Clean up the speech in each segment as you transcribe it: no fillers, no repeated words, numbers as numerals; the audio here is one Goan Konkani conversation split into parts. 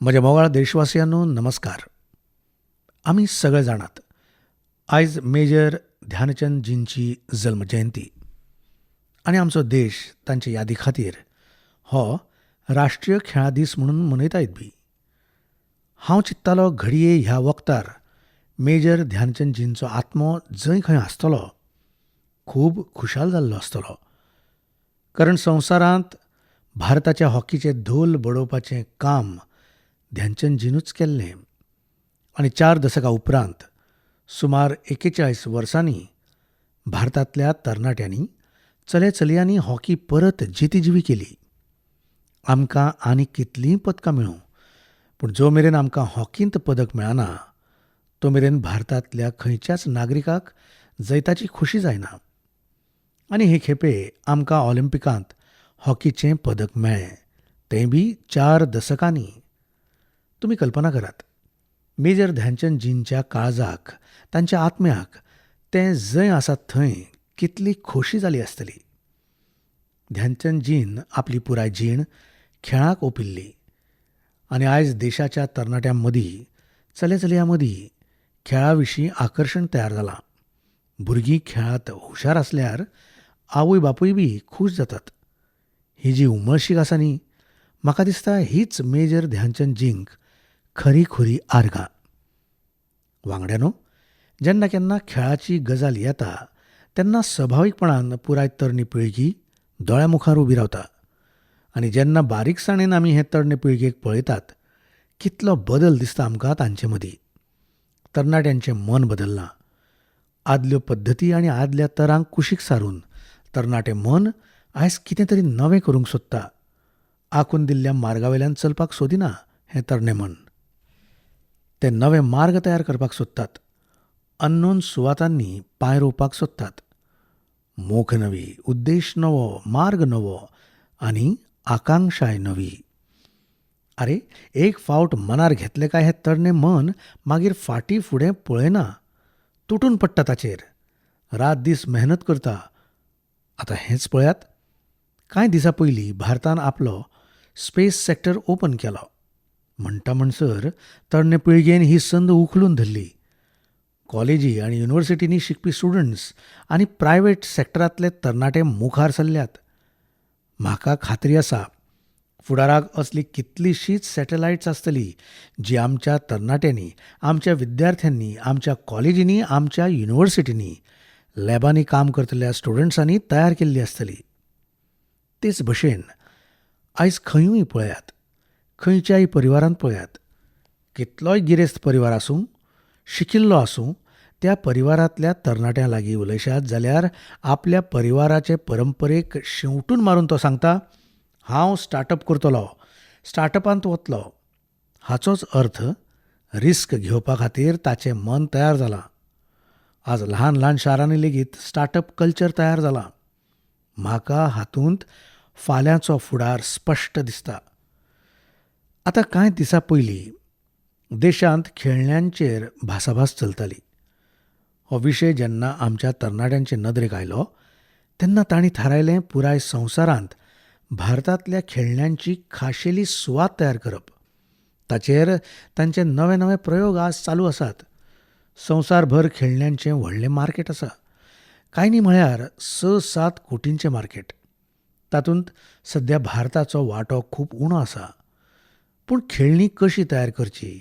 म्हज्या मोगाळ देशवासियांनो, नमस्कार. आमी सगळे जाणात, आयज मेजर ध्यानचंदजींची जल्म जयंती आनी आमचो देश तांचे यादी खातीर हो राष्ट्रीय खेळां दीस म्हणून मनयतायत बी. हांव चिंत्तालो, घडये ह्या वक्तार मेजर ध्यानचंदजींचो आत्मो जंय खंय आसतलो खूब खुशाल जाल्लो आसतलो, कारण संवसारांत भारताच्या हॉकीचे धोल बडोवपाचें काम ध्यानचंदजीनूच केल्लें आनी 4 दसकां उपरांत सुमार 41 वर्सांनी भारतांतल्या तरणाट्यांनी, चले चलयांनी हॉकी परत जितीजिवी केली. आमकां आनी कितलींय पदकां मेळूं, पूण जो मेरेन आमकां हॉकींत पदक मेळना तो मेरेन भारतांतल्या खंयच्याच नागरिकाक जैताची खोशी जायना. आनी हे खेपे आमकां ऑलिम्पिकांत हॉकीचें पदक मेळ्ळें, तें बी 4 दसकांनी. तुमी कल्पना करात, मेजर ध्यानचंदजींच्या काळजाक, तांच्या आत्म्याक तें जंय आसात थंय कितली खोशी जाली आसतली. ध्यानचंदजीन आपली पुराय जीण खेळाक ओंपिल्ली आनी आयज देशाच्या तरणाट्यां मदीं, चले चलयां मदीं खेळा विशीं आकर्शण तयार जालां. भुरगीं खेळांत हुशार आसल्यार आवय बापूय बी खूश जातात. ही जी उमळशीक आसा न्ही, म्हाका दिसता हीच मेजर ध्यानचंदजींक खरी खुरी आर्गां. वांगड्यानो, जेन्ना केन्ना खेळाची गजाल येता तेन्ना सभावीकपणान पुराय तरणी पिळगी दोळ्या मुखार उबी रावता आनी जेन्ना बारीकसाणेन आमी हे तरणे पिळगेक पळयतात, कितलो बदल दिसता आमकां तांचे मदीं. तरणाट्यांचें मन बदल्लां. आदल्यो पद्दती आनी आदल्या तरांक कुशीक सारून तरणाटें मन आयज कितें तरी नवें करूंक सोदता. आंखून दिल्ल्या मार्गावेल्यान चलपाक सोदिना हें तरणें मन. ते नवे मार्ग तयार करपाक सोदतात, अननोन सुवातांनी पांय रोवपाक सोदतात. मोख नवी, उद्देश नवो, मार्ग नवो आनी आकांक्षाय नवी. आरे, एक फावट मनार घेतलें काय हें तरणें मन मागीर फाटीं फुडें पळयना, तुटून पडटा ताचेर. रात दीस मेहनत करता. आतां हेंच पळयात, कांय दिसां पयलीं भारतान आपलो स्पेस सेक्टर ओपन केलो. म्हणटा म्हणसर तरणे पिळगेन ही संद उखलून धरली. कॉलेजी आनी युनिव्हर्सिटींनी शिकपी स्टुडंट्स आनी प्रायव्हेट सेक्टरांतले तरणाटे मुखार सरल्यात. म्हाका खात्री आसा, फुडाराक असली कितलीशीच सॅटेलायट्स आसतली जी आमच्या तरणाट्यांनी, आमच्या विद्यार्थ्यांनी, आमच्या कॉलेजींनी, आमच्या युनिव्हर्सिटींनी, लॅबांनी काम करतल्या स्टुडंट्सांनी तयार केल्ली आसतली. तेच भशेन आयज खंयूय पळयात, खंयच्याय परिवारांत पळयात, कितलोय गिरेस्त परिवार आसूं, शिकिल्लो आसूं, त्या परिवारांतल्या तरणाट्यां लागीं उलयशात जाल्यार आपल्या परिवाराचे परंपरेक शेंवटून मारून तो सांगता, हांव स्टार्टअप करतलो, स्टार्टअपांत वतलो. हाचोच अर्थ रिस्क घेवपा खातीर ताचें मन तयार जालां. आज ल्हान ल्हान शारांनी लेगीत स्टार्टअप कल्चर तयार जालां. म्हाका हातूंत फाल्यांचो फुडार स्पश्ट दिसता. आतां कांय दिसां पयलीं देशांत खेळण्यांचेर भासाभास चलताली. हो विशय जेन्ना आमच्या तरणाट्यांचे नदरेक आयलो तेन्ना तांणी थारायलें पुराय संवसारांत भारतांतल्या खेळण्यांची खाशेली सुवात तयार करप. ताचेर तांचे नवे नवे प्रयोग आज चालू आसात. संवसारभर खेळण्यांचें व्हडलें मार्केट आसा. कांय न्ही म्हळ्यार 6-7 कोटींचें मार्केट. तातूंत सद्या भारताचो वांटो खूब उणो आसा. पूण खेळणी कशी तयार करची,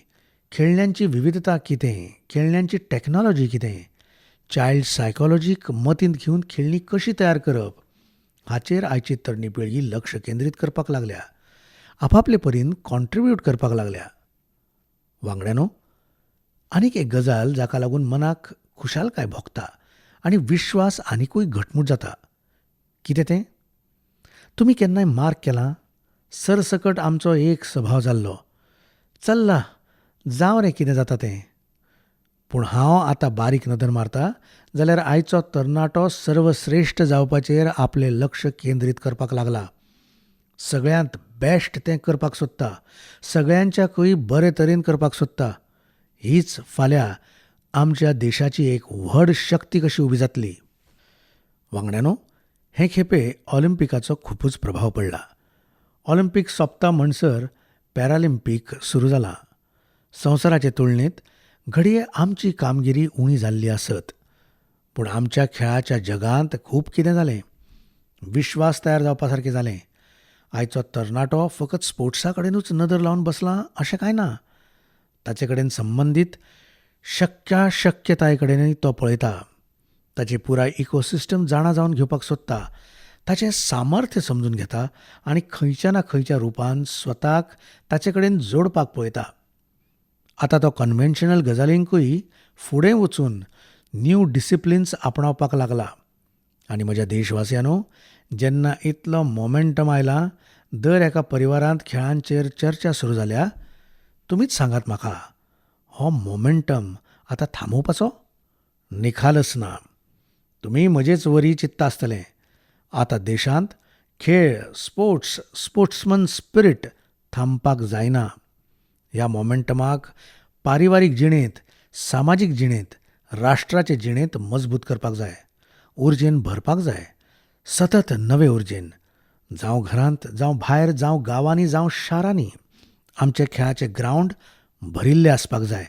खेळण्यांची विविधता कितें, खेळण्यांची टॅक्नॉलॉजी कितें, चायल्ड सायकोलॉजीक मतींत घेवन खेळणी कशी तयार करप हाचेर आयची तरणी पिळगी लक्ष केंद्रीत करपाक लागल्या, आपापले परीन कॉन्ट्रिब्यूट करपाक लागल्या. वांगड्यानो, आनीक एक गजाल जाका लागून मनाक खुशालकाय भोगता आनी विश्वास आनिकूय घटमूट जाता. कितें तें? तुमी केन्नाय मार्क केलां? सरसकट आमचो एक सभाव जाल्लो, चल्ला जावं रे कितें जाता तें. पूण हांव आतां बारीक नदर मारता जाल्यार आयचो तरणाटो सर्वश्रेश्ठ जावपाचेर आपलें लक्ष केंद्रीत करपाक लागला. सगळ्यांत बेस्ट तें करपाक सोदता, सगळ्यांच्याकूय बरे तरेन करपाक सोदता. हीच फाल्यां आमच्या देशाची एक व्हड शक्ती कशी उबी जातली. वांगड्यानो, हे खेपे ऑलिम्पिकाचो खुबूच प्रभाव पडला. ऑलिम्पीक सोंपता म्हणसर पॅरालिम्पीक सुरू जालां. संवसाराचे तुळनेंत घडये आमची कामगिरी उणी जाल्ली आसत, पूण आमच्या खेळाच्या जगांत खूब कितें जालें. विश्वास तयार जावपा सारकें जालें. आयचो तरणाटो फकत स्पोर्ट्सा कडेनूच नदर लावन बसला अशें कांय ना. ताचे कडेन संबंदीत शक्याशक्यताये कडेनूय तो पळयता. ताची पुराय इकोसिस्टम जाणा जावन घेवपाक सोदता. ताचें सामर्थ्य समजून घेता आनी खंयच्या ना खंयच्या रुपान स्वताक ताचे कडेन जोडपाक पळयता. आतां तो कन्व्हेन्शनल गजालींकूय फुडें वचून न्यू डिसिप्लिन्स आपणावपाक लागला. आनी म्हज्या देशवासियांनो, जेन्ना इतलो मोमेंटम आयला, दर एका परिवारांत खेळांचेर चर्चा सुरू जाल्या, तुमीच सांगात म्हाका, हो मोमेंटम आतां थांबोवपाचो? निखालस ना. तुमी म्हजेच वरी चित्ता आसतलें. आतां देशांत खेळ, स्पोर्ट्स, स्पोर्ट्समन स्पिरीट थांबपाक जायना. ह्या मोमेंटमाक पारिवारीक जिणेंत, सामाजीक जिणेंत, राष्ट्राचे जिणेंत मजबूत करपाक जाय. उर्जेन भरपाक जाय. सतत नवे उर्जेन. जावं घरांत, जावं भायर, जावं गांवांनी, जावं शारांनी आमचे खेळाचे ग्रावंड भरिल्ले आसपाक जाय.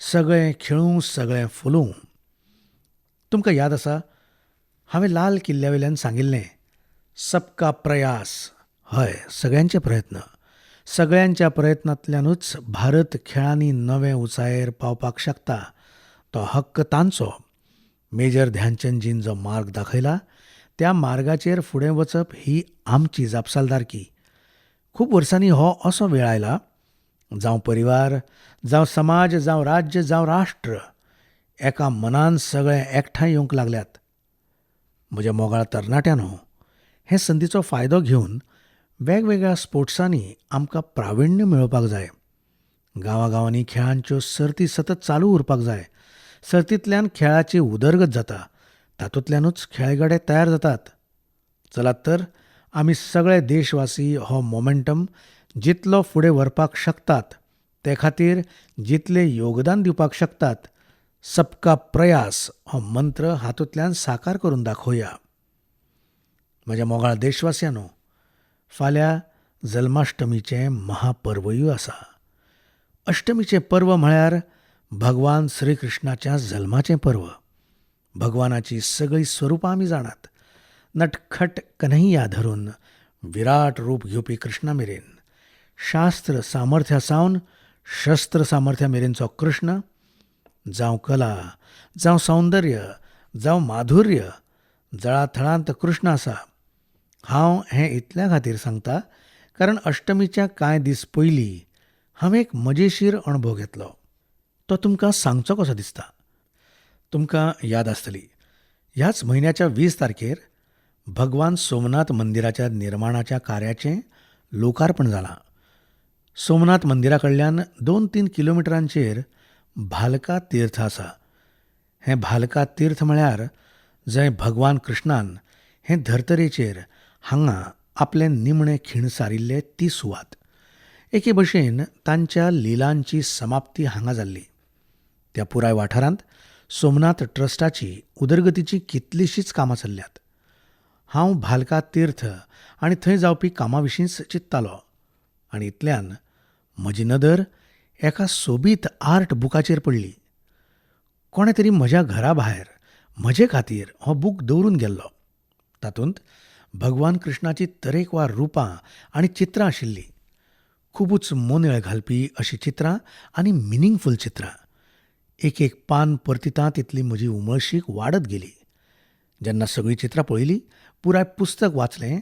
सगळें खेळूं, सगळें फुलूं. तुमकां याद आसा, हांवें लाल किल्ल्या वयल्यान सांगिल्लें, सबका प्रयास. हय, सगळ्यांचे प्रयत्न. सगळ्यांच्या प्रयत्नांतल्यानूच भारत खेळांनी नवे उंचायेर पावपाक शकता. तो हक्क तांचो. मेजर ध्यानचंदजीन जो मार्ग दाखयला त्या मार्गाचेर फुडें वचप ही आमची जापसालदारकी. खूब वर्सांनी हो असो वेळ आयला, जावं परिवार, जावं समाज, जावं राज्य, जावं राष्ट्र, एका मनान सगळे एकठांय येवंक लागल्यात. म्हज्या मोगाळ तरणाट्यांनो, हे संदीचो फायदो घेवन वेगवेगळ्या स्पोर्ट्सांनी आमकां प्राविण्य मेळोवपाक जाय. गांवागांवांनी खेळांच्यो सर्ती सतत चालू उरपाक जाय. सर्तींतल्यान खेळाची उदरगत जाता. तातूंतल्यानूच खेळगडे तयार जातात. चलात तर आमी सगळे देशवासी हो मोमेंटम जितलो फुडें व्हरपाक शकतात, ते खातीर जितलें योगदान दिवपाक शकतात, सबका प्रयास हो मंत्र हातूंतल्यान साकार करून दाखोवया. म्हज्या मोगाळ देशवासियांनो, फाल्यां जल्माश्टमीचें महापर्वूय आसा. अश्टमीचें पर्व म्हळ्यार भगवान श्रीकृष्णाच्या जल्माचें पर्व. भगवानाची सगळीं स्वरुपां आमी जाणात. नटखट कन्हैया धरून विराट रूप घेवपी कृष्णा मेरेन, शास्त्र सामर्थ्या सावन शस्त्र सामर्थ्या मेरेनचो कृष्ण, जावं कला, जावं सौंदर्य, जावं माधुर्य, जळाथळांत कृष्ण आसा. हांव हें इतल्या खातीर सांगता कारण अश्टमीच्या कांय दीस पयलीं हांवें एक मजेशीर अणभव घेतलो. तो तुमकां सांगचो कसो दिसता. तुमकां याद आसतली, ह्याच म्हयन्याच्या 20 तारखेर भगवान सोमनाथ मंदिराच्या निर्माणाच्या कार्याचें लोकार्पण जालां. सोमनाथ मंदिरा कडल्यान 2-3 किलोमिटरांचेर भालका तीर्थ आसा. हें भालका तीर्थ म्हळ्यार जंय भगवान कृष्णान हे धर्तरेचेर हांगा आपले निमणे खीण सारिल्ले ती सुवात. एके भशेन तांच्या लिलांची समाप्ती हांगा जाल्ली. त्या पुराय वाठारांत सोमनाथ ट्रस्टाची उदरगतीची कितलीशींच कामां चल्ल्यात. हांव भालका तीर्थ आनी थंय जावपी कामां विशींच चिंततालो आनी इतल्यान म्हजी नदर एका सोबीत आर्ट बुकाचेर पडली. कोणें तरी म्हज्या घरा भायर म्हजे खातीर हो बूक दवरून गेल्लो. तातूंत भगवान कृष्णाची तरेकवार रुपां आनी चित्रां आशिल्लीं. खुबूच मोनेळ घालपी अशीं चित्रां आनी मिनींगफूल चित्रां. एक एक पान परतिता तितली म्हजी उमळशीक वाडत गेली. जेन्ना सगळीं चित्रां पळयलीं, पुराय पुस्तक वाचलें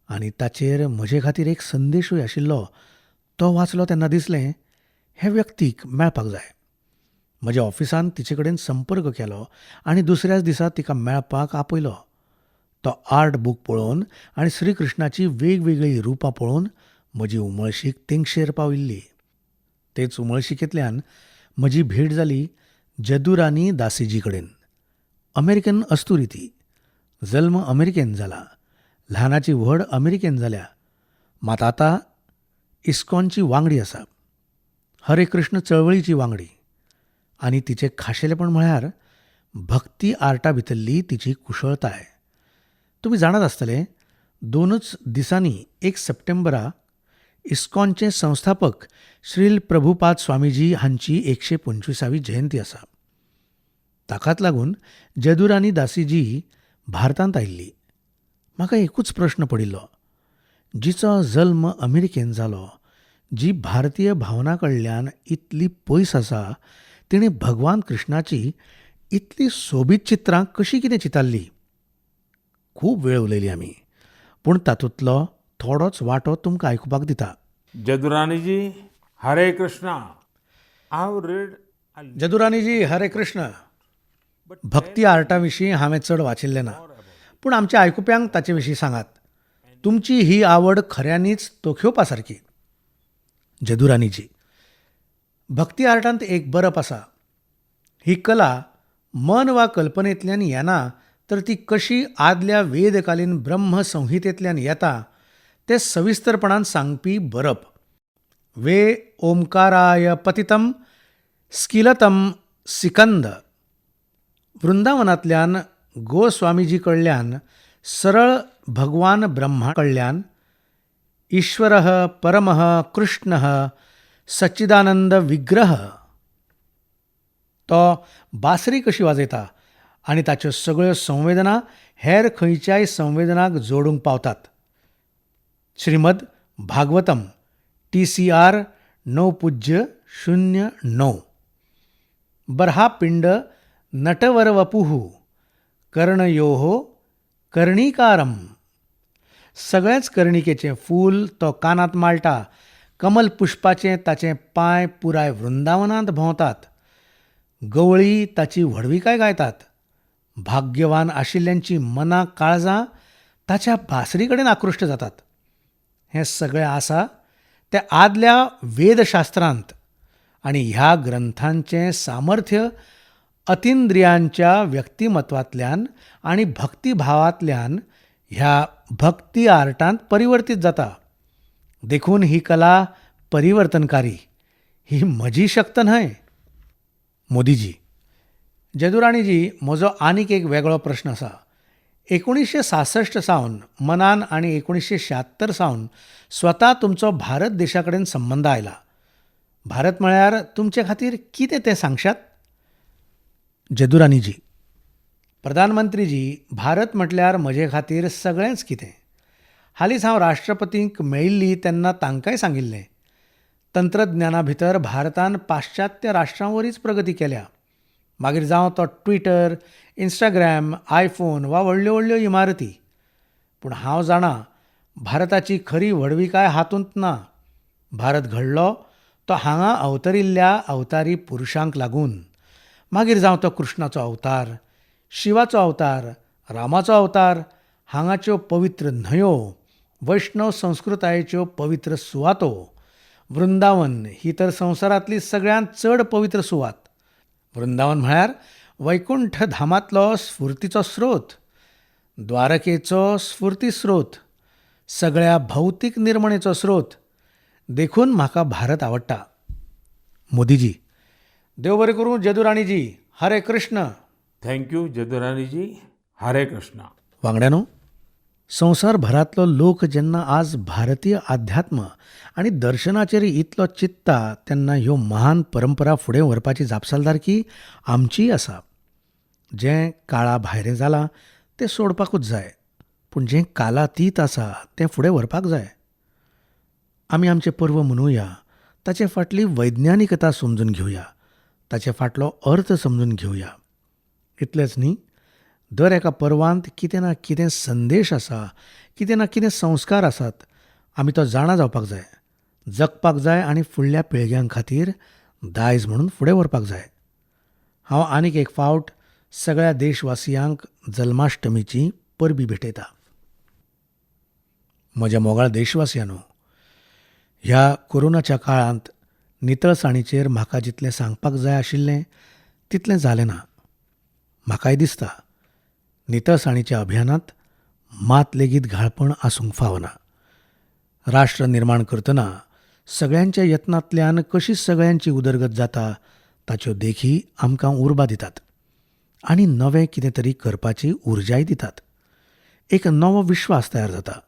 आनी ताचेर म्हजे खातीर एक संदेशूय आशिल्लो तो वाचलो तेन्ना दिसलें हे व्यक्तीक मेळपाक जाय. म्हज्या ऑफिसान तिचे कडेन संपर्क केलो आनी दुसऱ्याच दिसा तिका मेळपाक आपयलो. तो आर्ट बूक पळोवन आनी श्रीकृष्णाची वेगवेगळीं रुपां पळोवन म्हजी उमळशीक तेंगशेर पाविल्ली. तेच उमळशिकेंतल्यान म्हजी भेट जाली जदुरानी दासीजी कडेन. अमेरिकन अस्तुरी ती. जल्म अमेरिकेन जाला. ल्हानाची व्हड अमेरिकेन जाल्या. मात आतां इस्कॉनची वांगडी आसा. हरे कृष्ण चळवळीची वांगडी. आनी तिचें खाशेलेपण म्हळ्यार भक्ती आर्टा भितरली तिची कुशळताय. तुमी जाणात आसतले, 2 दिसांनी 1 सप्टेंबरा इस्कॉनचे संस्थापक श्रील प्रभुपाद स्वामीजी हांची एकशे पंचविसावी जयंती आसा. ताकाच लागून जदुरानी दासीजी भारतांत आयिल्ली. म्हाका एकूच प्रस्न पडिल्लो, जिचो जल्म अमेरिकेंत जालो, जी भारतीय भावना कडल्यान इतली पयस आसा, तिणें भगवान कृष्णाची इतली सोबीत चित्रां कशीं कितें चितारलीं? खूब वेळ उलयलीं आमी, पूण तातूंतलो थोडोच वांटो तुमकां आयकुपाक दिता. Jaduraniji, Hare Krishna. I have read Jaduraniji, Hare Krishna. भक्ती आर्टा विशीं हांवें चड वाचिल्लें ना, पूण आमच्या आयकुप्यांक ताचे विशीं सांगात. तुमची ही आवड खऱ्यांनीच तोखेवपा सारकी. जदुरानीजी, भक्ती आर्टांत एक बरप आसा, ही कला मन वा कल्पनेंतल्यान येना तर ती कशी आदल्या वेदकालीन ब्रह्मसंहितेंतल्यान येता तें सविस्तरपणान सांगपी बरप. वे ओंकाराय पतितम स्किलतम सिकंद. वृंदावनांतल्यान गोस्वामीजी कडल्यान सरळ भगवान ब्रह्मा कडल्यान ईश्वरः परमः कृष्णः सच्चिदानंद विग्रह. तो बासरी कशी वाजयता आनी ताच्यो सगळ्यो संवेदना हेर खंयच्याय संवेदनाक जोडूंक पावतात. श्रीमद भागवतम TCR 9.09. बर्हापिंड नटवरवपुः कर्णयोः कर्णिकारम. सगळेच कर्णिकेचें फूल तो कानांत माळटा. कमल पुष्पाचें ताचे पांय पुराय वृंदावनांत भोंवतात. गवळी ताची व्हडविकाय गायतात. भाग्यवान आशिल्ल्यांची मनां काळजां ताच्या बासरी कडेन आकृश्ट जातात. हें सगळें आसा तें आदल्या वेदशास्त्रांत आनी ह्या ग्रंथांचें सामर्थ्य अतिंद्रियांच्या व्यक्तिमत्वांतल्यान आनी भक्तिभावांतल्यान ह्या भक्ती आर्टांत परिवर्तीत जाता. देखून ही कला परिवर्तनकारी, ही म्हजी शक्त न्हय. मोदीजी, जदुराणीजी, म्हजो आनीक एक वेगळो प्रस्न आसा. 1966 सावन मनान आनी 1976 सावन स्वता तुमचो भारत देशा कडेन संबंद आयला. भारत म्हळ्यार तुमचे खातीर कितें तें सांगशात? जदुरानीजी, प्रधानमंत्रीजी, भारत म्हटल्यार म्हजे खातीर सगळेंच कितें. हालींच हांव राष्ट्रपतींक मेळिल्ली तेन्ना तांकांय सांगिल्लें, तंत्रज्ञाना भितर भारतान पाश्चात्य राष्ट्रां वरीच प्रगती केल्या. मागीर जावं तो ट्विटर, इंस्टाग्राम, आयफोन वा व्हडल्यो व्हडल्यो इमारती. पूण हांव जाणा, भारताची खरी व्हडविकाय हातूंत ना. भारत घडलो तो हांगा अवतरिल्ल्या अवतारी पुरुशांक लागून. मागीर जावं तो कृष्णाचो अवतार, शिवाचो अवतार, रामाचो अवतार, हांगाच्यो पवित्र न्हंयो, वैष्णव संस्कृतायेच्यो पवित्र सुवातो. वृंदावन ही तर संवसारांतली सगळ्यांत चड पवित्र सुवात. वृंदावन म्हळ्यार वैकुंठ धामांतलो स्फुर्तीचो स्रोत, द्वारकेचो स्फुर्ती स्रोत, सगळ्या भौतीक निर्मणेचो स्रोत. देखून म्हाका भारत आवडटा. मोदीजी, देव बरें करूं जदुराणीजी. हरे Krishna. Thank you Jaduraniji, Hare Krishna. वांगड्यानो, संवसारभरांतलो लोक जेन्ना आज भारतीय आध्यात्म आनी दर्शनाचेर इतलो चिंतता तेन्ना ह्यो महान परंपरा फुडें व्हरपाची जापसालदारकी आमचीय आसा. जें काळा भायरें जालां तें सोडपाकूच जाय, पूण जें कालातीत आसा तें फुडें व्हरपाक जाय. आमी आमचें पर्व मनोवया, ताचे फाटली वैज्ञानिकता समजून घेवया, ताचे फाटलो अर्थ समजून घेवया. इतलेंच न्ही, दर एका पर्वांत कितें ना कितें संदेश आसा, कितें ना कितें संस्कार आसात. आमी तो जाणा जावपाक जाय, जगपाक जाय आनी फुडल्या पिळग्यां खातीर दायज म्हणून फुडें व्हरपाक जाय. हांव आनीक एक फावट सगळ्या देशवासियांक जल्माश्टमीची परबीं भेटयता. म्हज्या मोगाळ देशवासियांनो, ह्या कोरोनाच्या काळांत नितळसाणीचेर म्हाका जितलें सांगपाक जाय आशिल्लें तितलें जालें ना. म्हाकाय दिसता नितळसाणीच्या अभियानांत मात लेगीत घाळपण आसूंक फावना. राष्ट्र निर्माण करतना सगळ्यांच्या यत्नांतल्यान कशी सगळ्यांची उदरगत जाता ताच्यो देखी आमकां उर्बा दितात आनी नवें कितें तरी करपाची उर्जाय दितात. एक नवो विश्वास तयार जाता.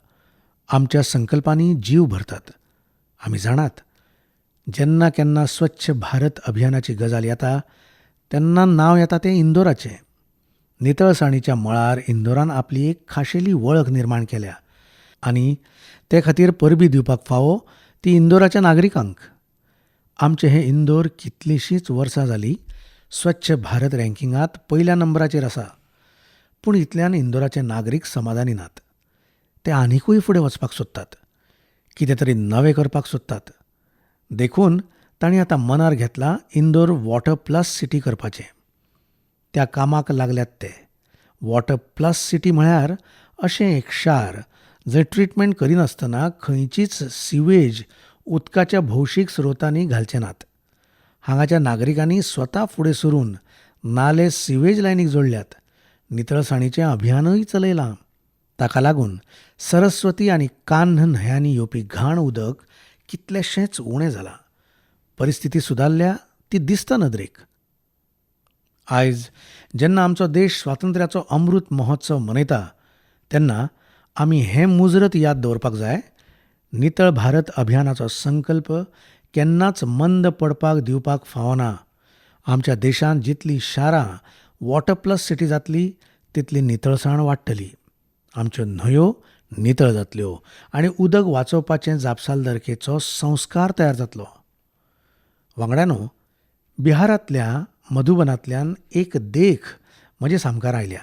आमच्या संकल्पांनी जीव भरतात. आमी जाणात, जेन्ना केन्ना स्वच्छ भारत अभियानाची गजाल येता तेन्ना नांव येता तें इंदोराचें. नितळसाणीच्या मळार इंदोरान आपली एक खाशेली वळख निर्माण केल्या आनी ते खातीर परबीं दिवपाक फावो ती इंदोराच्या नागरिकांक. आमचें हें इंदोर कितलींशींच वर्सां जालीं स्वच्छ भारत रँकिंगांत पयल्या नंबराचेर आसा. पूण इतल्यान इंदोराचे नागरीक समाधानी नात. ते आनिकूय फुडें वचपाक सोदतात, कितें तरी नवें करपाक सोदतात. देखून तांणी आतां मनार घेतलां इंदोर वॉटर प्लस सिटी करपाचें. त्या कामाक लागल्यात ते. वॉटर प्लस सिटी म्हळ्यार अशें एक शार जंय ट्रिटमेंट करिनासतना खंयचीच सिवेज उदकाच्या भौशीक स्रोतांनी घालचे नात. हांगाच्या नागरिकांनी स्वता फुडें सरून नाले सिवेज लायनीक जोडल्यात. नितळसाणीचें अभियानूय चलयलां. ताका लागून सरस्वती आनी कान्ह न्हंयांनी येवपी घाण उदक कितलेशेंच उणें जालां. परिस्थिती सुदारल्या ती दिसता नदरेक. आयज जेन्ना आमचो देश स्वातंत्र्याचो अमृत महोत्सव मनयता तेन्ना आमी हें मुजरत याद दवरपाक जाय, नितळ भारत अभियानाचो संकल्प केन्नाच मंद पडपाक दिवपाक फावना. आमच्या देशांत जितलीं शारां वॉटर प्लस सिटी जातली तितली नितळसाण वाडटली, आमच्यो न्हंयो नितळ जातल्यो आनी उदक वाचोवपाचे जापसालदारकेचो संस्कार तयार जातलो. वांगड्यानो, बिहारांतल्या मधुबनांतल्यान एक देख म्हजे सामकार आयल्या.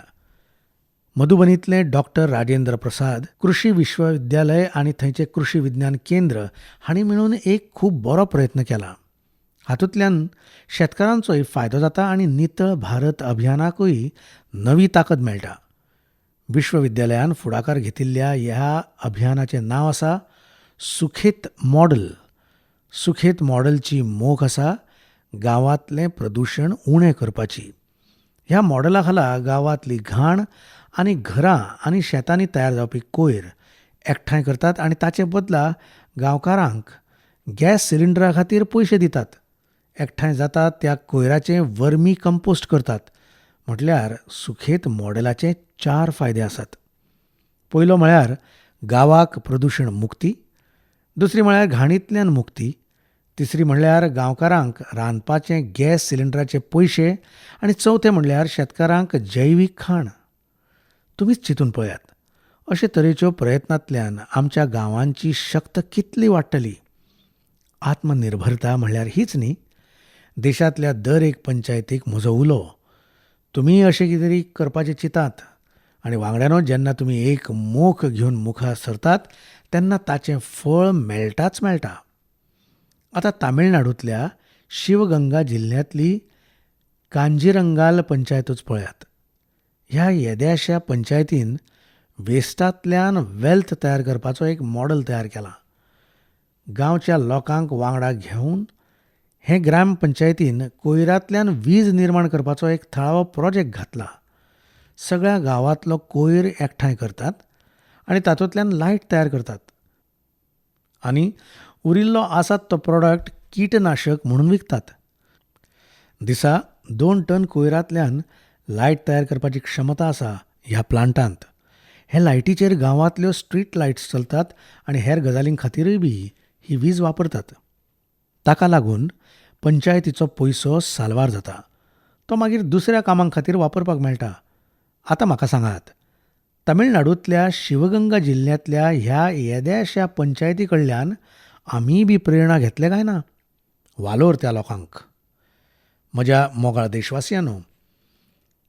मधुबनींतलें डॉक्टर राजेंद्र प्रसाद कृषी विश्वविद्यालय आनी थंयचें कृषी विज्ञान केंद्र हांणी मेळून एक खूब बरो प्रयत्न केला. हातूंतल्यान शेतकारांचोय फायदो जाता आनी नितळ भारत अभियानाकूय नवी ताकद मेळटा. विश्वविद्यालयान फुडाकार घेतिल्ल्या ह्या अभियानाचें नांव आसा सुखेत मॉडल. सुखेत मॉडलची मोख आसा गांवांतलें प्रदुशण उणें करपाची. ह्या मॉडला खाला गांवांतली घाण आनी घरां आनी शेतांनी तयार जावपी कोयर एकठांय करतात आनी ताचे बदला गांवकारांक गॅस सिलिंडरा खातीर पयशे दितात. एकठांय जाता त्या कोयराचें वर्मी कंपोस्ट करतात. म्हटल्यार सुखेत मॉडलाचे 4 फायदे आसात. पयलो म्हळ्यार गांवाक प्रदुशण मुक्ती, दुसरी म्हळ्यार घाणींतल्यान मुक्ती, तिसरी म्हणल्यार गांवकारांक रांदपाचे गॅस सिलिंडराचे पयशे आनी चवथें म्हणल्यार शेतकारांक जैवीक खाण. तुमीच चिंतून पळयात, अशे तरेच्यो प्रयत्नांतल्यान आमच्या गांवांची शक्त कितली वाडटली. आत्मनिर्भरता म्हणल्यार हीच न्ही. देशांतल्या दर एक पंचायतीक म्हजो उलो, तुमी अशें कितें तरी करपाचें चिंतात आनी वांगड्यानो जेन्ना तुमी एक मोख घेवन मुखार सरतात तेन्ना ताचें फळ मेळटाच मेळटा. आतां तामिळनाडूंतल्या शिवगंगा जिल्ल्यांतली कांजिरंगाल पंचायतूच पळयात. ह्या येद्याश्या पंचायतीन वेस्टांतल्यान वेल्थ तयार करपाचो एक मॉडल तयार केला. गांवच्या लोकांक वांगडा घेवन हे ग्रामपंचायतीन कोयरांतल्यान वीज निर्माण करपाचो एक थळावो प्रोजेक्ट घातला. सगळ्या गांवांतलो कोयर एकठांय करतात आनी तातूंतल्यान लायट तयार करतात आनी उरिल्लो आसात तो प्रोडक्ट कीटनाशक म्हणून विकतात. दिसा 2 टन कोयरांतल्यान लायट तयार करपाची क्षमता आसा ह्या प्लांटांत. हे लायटीचेर गांवांतल्यो स्ट्रीट लायट्स चलतात आनी हेर गजालीं खातीरूय बी ही वीज वापरतात. ताका लागून पंचायतीचो पयसो साल्वार जाता, तो मागीर दुसऱ्या कामां खातीर वापरपाक मेळटा. आतां म्हाका सांगात, तमिळनाडूंतल्या शिवगंगा जिल्ल्यांतल्या ह्या येद्याश्या पंचायती कडल्यान आमीय बी प्रेरणा घेतले काय ना? वालोर त्या लोकांक. म्हज्या मोगाळ देशवासियांनो,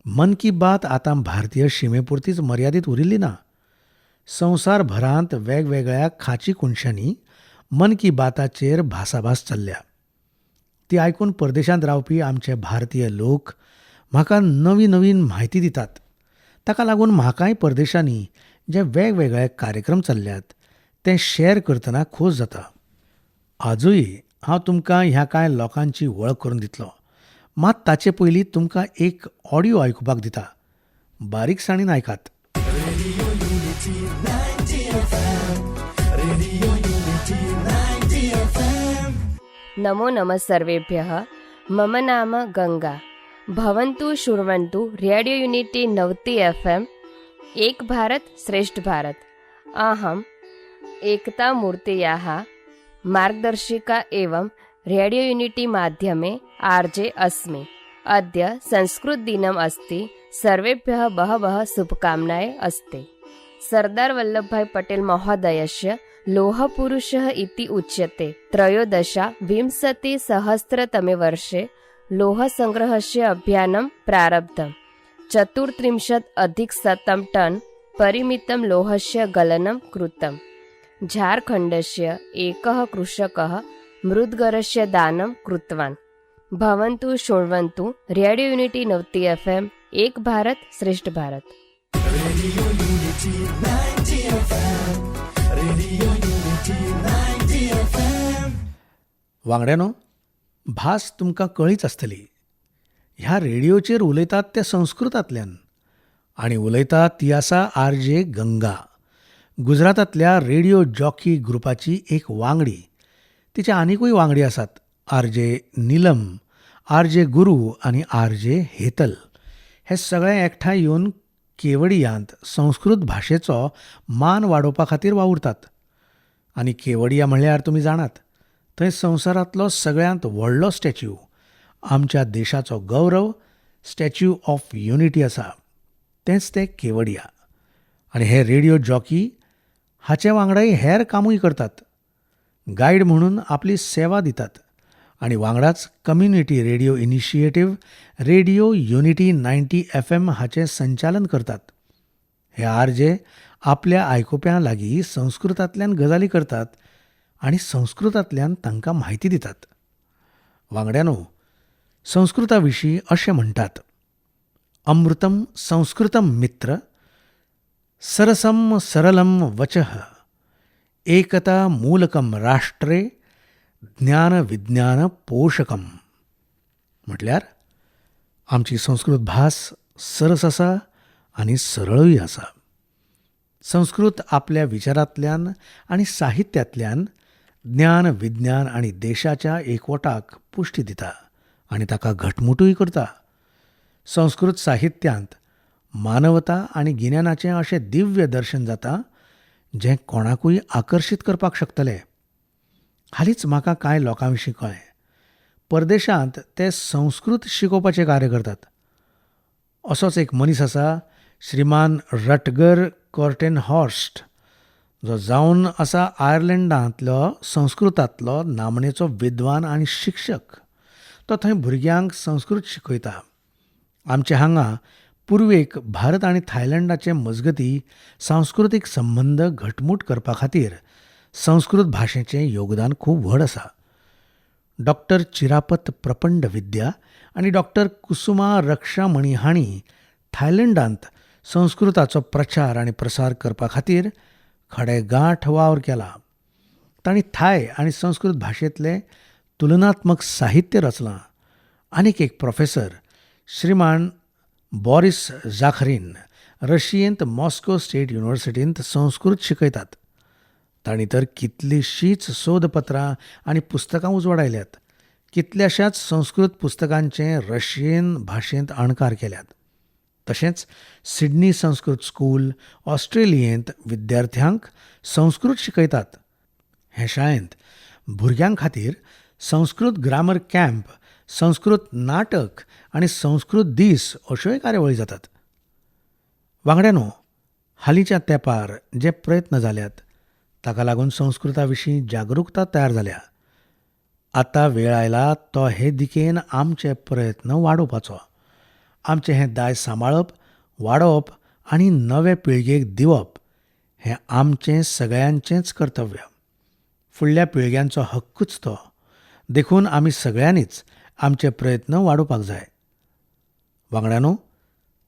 मन की बात आतां भारतीय शिमेपुरतीच मर्यादीत उरिल्ली ना. संवसारभरांत वेगवेगळ्या खाची कोनशांनी मन की बाताचेर भासाभास चल्ल्या. ती आयकून परदेशांत रावपी आमचे भारतीय लोक म्हाका नवी नवीन म्हायती दितात. ताका लागून म्हाकाय परदेशांनी जे वेगवेगळे कार्यक्रम चल्ल्यात ते शॅर करतना खोस जाता. आजूय हांव तुमकां ह्या कांय लोकांची वळख करून दितलो, मात ताचे पयलीं तुमकां एक ऑडियो आयकुपाक दिता. बारीकसाणीन आयकात. नमो नमः सर्वेभ्यः. मम नाम गंगा. भवन्तु शृण्वन्तु रेडियो यूनिटी 90 FM, एक भारत श्रेष्ठ भारत. अहम् एकता मूर्तयाः मार्गदर्शिका एवं रेडियो यूनिटी माध्यमे आरजे अस्मि। अद्य संस्कृतदिनम् अस्ति। सर्वेभ्यः बहवः शुभकामनाः अस्ति। सरदार वल्लभभाई पटेल महोदयस्य लोहपुरुषः इति उच्यते। 2013 वर्षे लोहसङ्ग्रहस्य अभियानं प्रारब्धम्। 134 टन परिमितं लोहस्य गलनं कृतम्। झारखण्डस्य एकः कृषकः मुद्गरस्य दानं कृतवान्। भवन्तु शृण्वन्तु रेडियो युनिटी 90 एफएम, एक भारत श्रेष्ठ Bharat. Radio Unity 90 FM. Radio Unity 90 FM. वांगड्यानो, भास तुमकां कळ्ळीच आसतली. ह्या रेडियोचेर उलयतात ते संस्कृतांतल्यान आनी उलयता ती आसा आर जे गंगा, गुजरातांतल्या रेडियो जॉकी ग्रुपाची एक वांगडी. तिचे आनिकूय वांगडी आसात, R J Neelam, R J Guru आनी आर जे हेतल. हे सगळे एकठांय येवन केवडियांत संस्कृत भाशेचो मान वाडोवपा खातीर वावुरतात. आनी केवडिया म्हणल्यार तुमी जाणात, थंय संवसारांतलो सगळ्यांत व्हडलो स्टॅच्यू, आमच्या देशाचो गौरव, स्टॅच्यू ऑफ युनिटी आसा, तेंच तें केवडिया. आनी हे रेडियो जॉकी हाचे वांगडाय हेर कामूय करतात. गायड म्हणून आपली सेवा दितात आनी वांगडाच community radio initiative Radio Unity 90 FM हाचें संचालन करतात. हे आर जे आपल्या आयकुप्यां लागीं संस्कृतांतल्यान गजाली करतात आनी संस्कृतांतल्यान तांकां म्हायती दितात. वांगड्यानो, संस्कृता विशीं अशें म्हणटात, "अमृतम संस्कृतम मित्र, सरसम सरलम वचः, एकता मूलकम राष्ट्रे, ज्ञान विज्ञान पोषकम." म्हटल्यार आमची संस्कृत भास सरस आसा आनी सरळूय आसा. संस्कृत आपल्या विचारांतल्यान आनी साहित्यांतल्यान ज्ञान, विज्ञान आनी देशाच्या एकवटाक पुश्टी दिता आनी ताका घटमुटूय करता. संस्कृत साहित्यांत मानवता आनी गिन्यानाचें अशें दिव्य दर्शन जाता, जें कोणाकूय आकर्शीत करपाक शकतलें. हालींच म्हाका कांय लोकां विशीं कळ्ळें. परदेशांत ते संस्कृत शिकोवपाचें कार्य करतात. असोच एक मनीस आसा, श्रीमान रटगर कॉर्टेन हॉर्स्ट, जो जावन आसा आयर्लंडांतलो संस्कृतांतलो नामनेचो विद्वान आनी शिक्षक. तो थंय भुरग्यांक संस्कृत शिकयता. आमचे हांगा पुर्वेक भारत आनी थायलंडाचे मजगती सांस्कृतीक संबंद घटमूट करपा खातीर संस्कृत भाशेचें योगदान खूब व्हड आसा. डॉक्टर चिरापत प्रपंड विद्या आनी डॉक्टर कुसुमा रक्षामणी हांणी थायलंडांत संस्कृताचो प्रचार आनी प्रसार करपा खातीर खडेगांठ वावर केला. तांणी थाय आनी संस्कृत भाशेंतलें तुलनात्मक साहित्य रचलां. आनीक एक प्रोफेसर श्रीमान Boris Zakharin रशियेंत Moscow state युनिवर्सिटींत Sanskrit शिकयतात. तांणी तर कितलींशींच सोदपत्रां आनी पुस्तकां उजवाडायल्यात. कितल्याशाच संस्कृत पुस्तकांचे रशियन भाशेंत अणकार केल्यात. तशेंच सिडनी संस्कृत स्कूल, ऑस्ट्रेलियेंत विद्यार्थ्यांक संस्कृत शिकयतात. हे शाळेंत भुरग्यां खातीर संस्कृत ग्रामर कॅम्प, संस्कृत नाटक आनी संस्कृत दीस अश्योय कार्यावळी जातात. वांगड्यानो, हालींच्या तेंपार जे प्रयत्न जाल्यात, ताका लागून संस्कृता विशीं जागृकता तयार जाल्या. आतां वेळ आयला तो हे दिकेन आमचे प्रयत्न वाडोवपाचो. आमचें हें दायज सांबाळप, वाडोवप आनी नवे पिळगेक दिवप हें आमचें सगळ्यांचेंच कर्तव्य. फुडल्या पिळग्यांचो हक्कूच तो. देखून आमी सगळ्यांनीच आमचे प्रयत्न वाडोवपाक जाय. वांगड्यानो,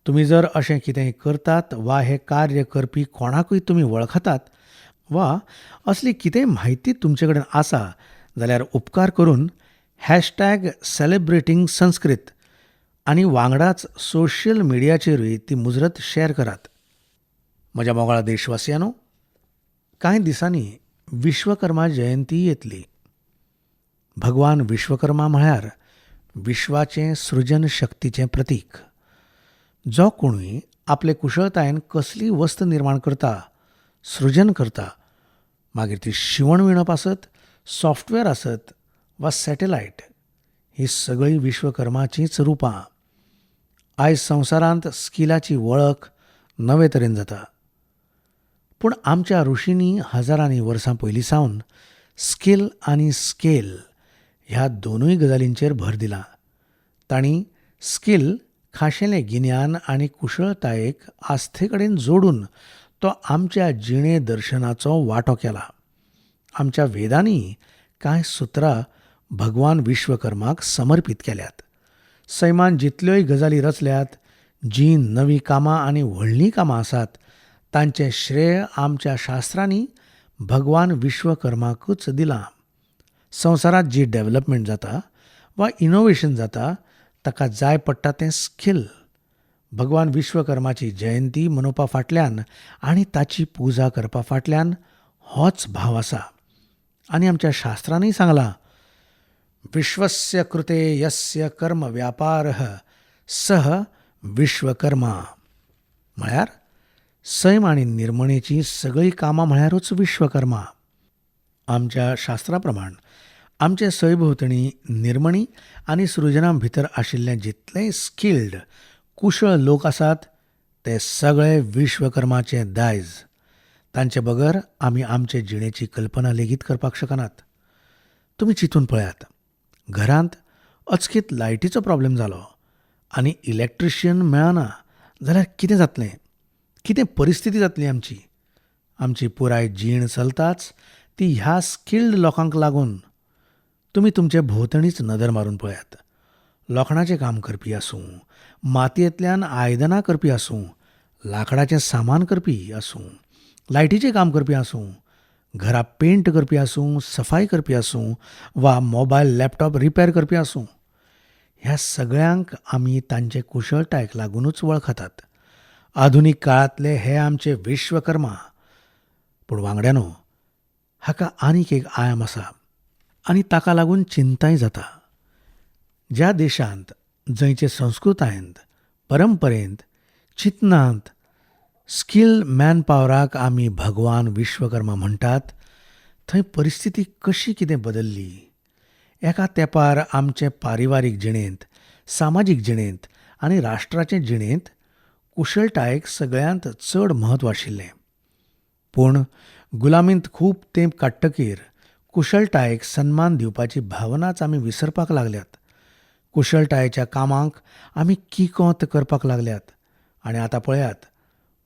तुमी जर अशें कितेंय करतात वा हें कार्य करपी कोणाकूय तुमी वळखतात वा असली कितेंय म्हायती तुमचे कडेन आसा जाल्यार उपकार करून #सेलिब्रेटिंगसंस्कृत आनी वांगडाच सोशल मिडियाचेरूय ती मुजरत शॅर करात. म्हज्या मोगाळ देशवासियांनो, कांय दिसांनी विश्वकर्मा जयंती येतली. भगवान विश्वकर्मा म्हळ्यार विश्वाचें सृजन शक्तीचें प्रतीक. जो कोणूय आपले कुशळतायेन कसलीय वस्त निर्माण करता, सृजन करता, मागीर ती शिवण विणप आसत सॉफ्टवॅर आसत वा सॅटेलायट हीं सगळीं विश्वकर्माचींच रुपां. आयज संवसारांत स्किलाची वळख नवे तरेन जाता. पूण आमच्या ऋषींनी हजारांनी वर्सां पयलीं सावन स्कील आनी स्केल ह्या दोनूय गजालींचेर भर दिला. तांणी स्कील खाशेलें गिन्यान आनी कुशळतायेक आस्थे कडेन जोडून तो आमच्या जिणे दर्शनाचो वांटो केला. आमच्या वेदांनी कांय सुत्रां भगवान विश्वकर्माक समर्पीत केल्यात. सैमान जितल्योय गजाली रचल्यात, जीं नवीं कामां आनी व्हडलीं कामां आसात, तांचें श्रेय आमच्या शास्त्रांनी भगवान विश्वकर्माकूच दिलां. संवसारांत जी डॅव्हलपमेंट जाता वा इनोवेशन जाता ताका जाय पडटा तें स्कील. भगवान विश्वकर्माची जयंती मनोवपा फाटल्यान आनी ताची पुजा करपा फाटल्यान होच भाव आसा. आनी आमच्या शास्त्रांनी सांगलां, विश्वस्य कृते यस्य कर्म व्यापारः सः विश्वकर्मा. म्हळ्यार सैम आनी निर्मणेचीं सगळीं कामां म्हळ्यारूच विश्वकर्मा. आमच्या शास्त्रा प्रमाण आमचे सयभोंवतणी निर्मणी आनी सृजना भितर आशिल्ले जितलेय स्किल्ड कुशळ लोक आसात ते सगळे विश्वकर्माचें दायज. तांचे बगर आमी आमचे जिणेची कल्पना लेगीत करपाक शकनात. तुमी चिंतून पळयात, घरांत अचकीत लायटीचो प्रॉब्लेम जालो आनी इलॅक्ट्रिशियन मेळना जाल्यार कितें जातलें? कितें परिस्थिती जातली आमची? आमची पुराय जीण चलताच ती ह्या स्किल्ड लोकांक लागून. तुमी तुमचे भोंवतणीच नदर मारून पळयात. लोखणाचें काम करपी आसूं, मातयेंतल्यान आयदनां करपी आसूं, लांकडाचें सामान करपी आसूं, लायटीचें काम करपी आसूं, घरा पेंट करपी आसूं, सफाई करपी आसूं वा मोबायल लॅपटॉप रिपेर करपी आसूं, ह्या सगळ्यांक आमी तांचे कुशळटायेक लागुनूच वळखतात. आधुनीक काळांतले हे आमचे विश्वकर्मा. पूण वांगड्यांनो, हाका आनीक एक आयाम आसा आनी ताका लागून चिंताय जाता. ज्या देशांत जंयचे संस्कृतायेंत, परंपरेंत, चिंतनांत स्किल मॅनपावराक आमी भगवान विश्वकर्मा म्हणटात, थंय परिस्थिती कशी कितें बदल्ली? एका तेंपार आमचे पारिवारीक जिणेंत, सामाजीक जिणेंत आनी राष्ट्राचे जिणेंत कुशळटायेक सगळ्यांत चड म्हत्व आशिल्लें. पूण गुलामींत खूब तेंप काडटकीर कुशळटायेक सन्मान दिवपाची भावनाच आमी विसरपाक लागल्यात. कुशळटायेच्या कामांक आमी किकोंत करपाक लागल्यात आनी आतां पळयात,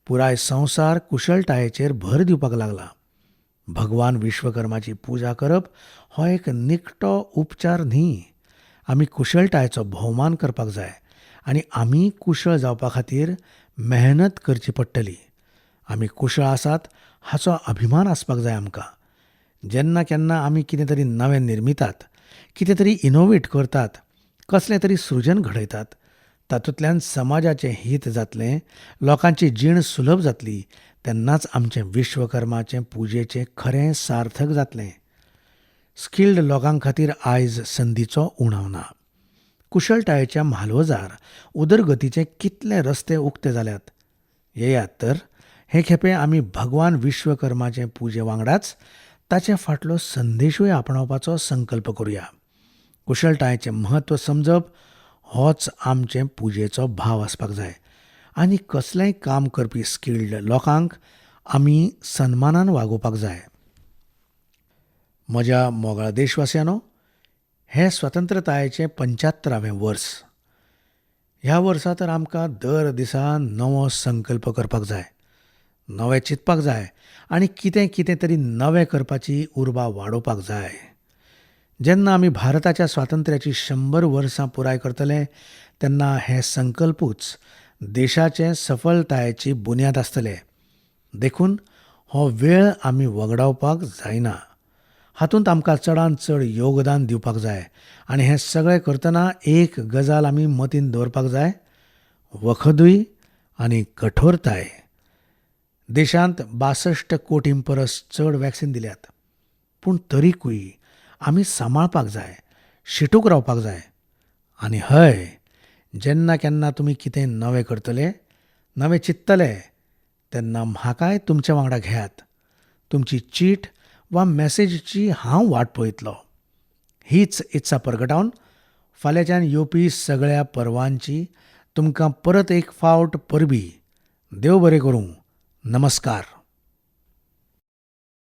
पुराय संवसार कुशळटायेचेर भर दिवपाक लागला. भगवान विश्वकर्माची पुजा करप हो एक निखटो उपचार न्ही. आमी कुशळटायेचो भोवमान करपाक जाय आनी आमी कुशळ जावपा खातीर मेहनत करची पडटली. आमी कुशळ आसात हाचो अभिमान आसपाक जाय आमकां. जेन्ना केन्ना आमी कितें तरी नवें निर्मितात, कितें तरी इनोवेट करतात, कसलें तरी सृजन घडयतात, तातूंतल्यान समाजाचें हीत जातलें, लोकांची जीण सुलभ जातली, तेन्नाच आमचें विश्वकर्माचें पुजेचें खरें सार्थक जातलें. स्किल्ड लोकां खातीर आयज संदीचो उणाव ना. कुशळटायेच्या म्हालवजार उदरगतीचे कितले रस्ते उक्ते जाल्यात. येयात तर हे खेपे आमी भगवान विश्वकर्माचे पुजे वांगडाच ताचे फाटलो संदेशूय आपणावपाचो संकल्प करुया. कुशळटायेचें म्हत्व समजप होच आमचे पुजेचो भाव आसपाक जाय आनी कसलेंय काम करपी स्किल्ड लोकांक आमी सन्मानान वागोवपाक जाय. म्हज्या मोगाळ देशवासियांनो, हें स्वतंत्रतायेचें पंच्यात्तरावें वर्स. ह्या वर्सा तर आमकां दर दिसा नवो संकल्प करपाक जाय, नवें चिंतपाक जाय आनी कितें कितें तरी नवें करपाची उर्बा वाडोवपाक जाय. जेन्ना आमी भारताच्या स्वातंत्र्याचीं 100 वर्सां पुराय करतले तेन्ना हे संकल्पूच देशाचे सफलतायेची बुन्याद आसतले. देखून हो वेळ आमी वगडावपाक जायना. हातूंत आमकां चडांत चड योगदान दिवपाक जाय आनी हें सगळें करतना एक गजाल आमी मतींत दवरपाक जाय, वखदूय आनी कठोरताय. देशांत 62 कोटीं परस चड वॅक्सिन दिल्यात, पूण तरीकूय आमी सांबाळपाक जाय, शिटूक रावपाक जाय. आनी हय, जेन्ना केन्ना तुमी कितें नवें करतले, नवें चिंततले तेन्ना म्हाकाय तुमच्या वांगडा घेयात. तुमची चीट वा मॅसेजीची हांव वाट पळयतलो. हीच इत्सा परगटावन फाल्यांच्यान येवपी सगळ्या परवांची तुमकां परत एक फावट परबीं. देव बरें करूं. नमस्कार.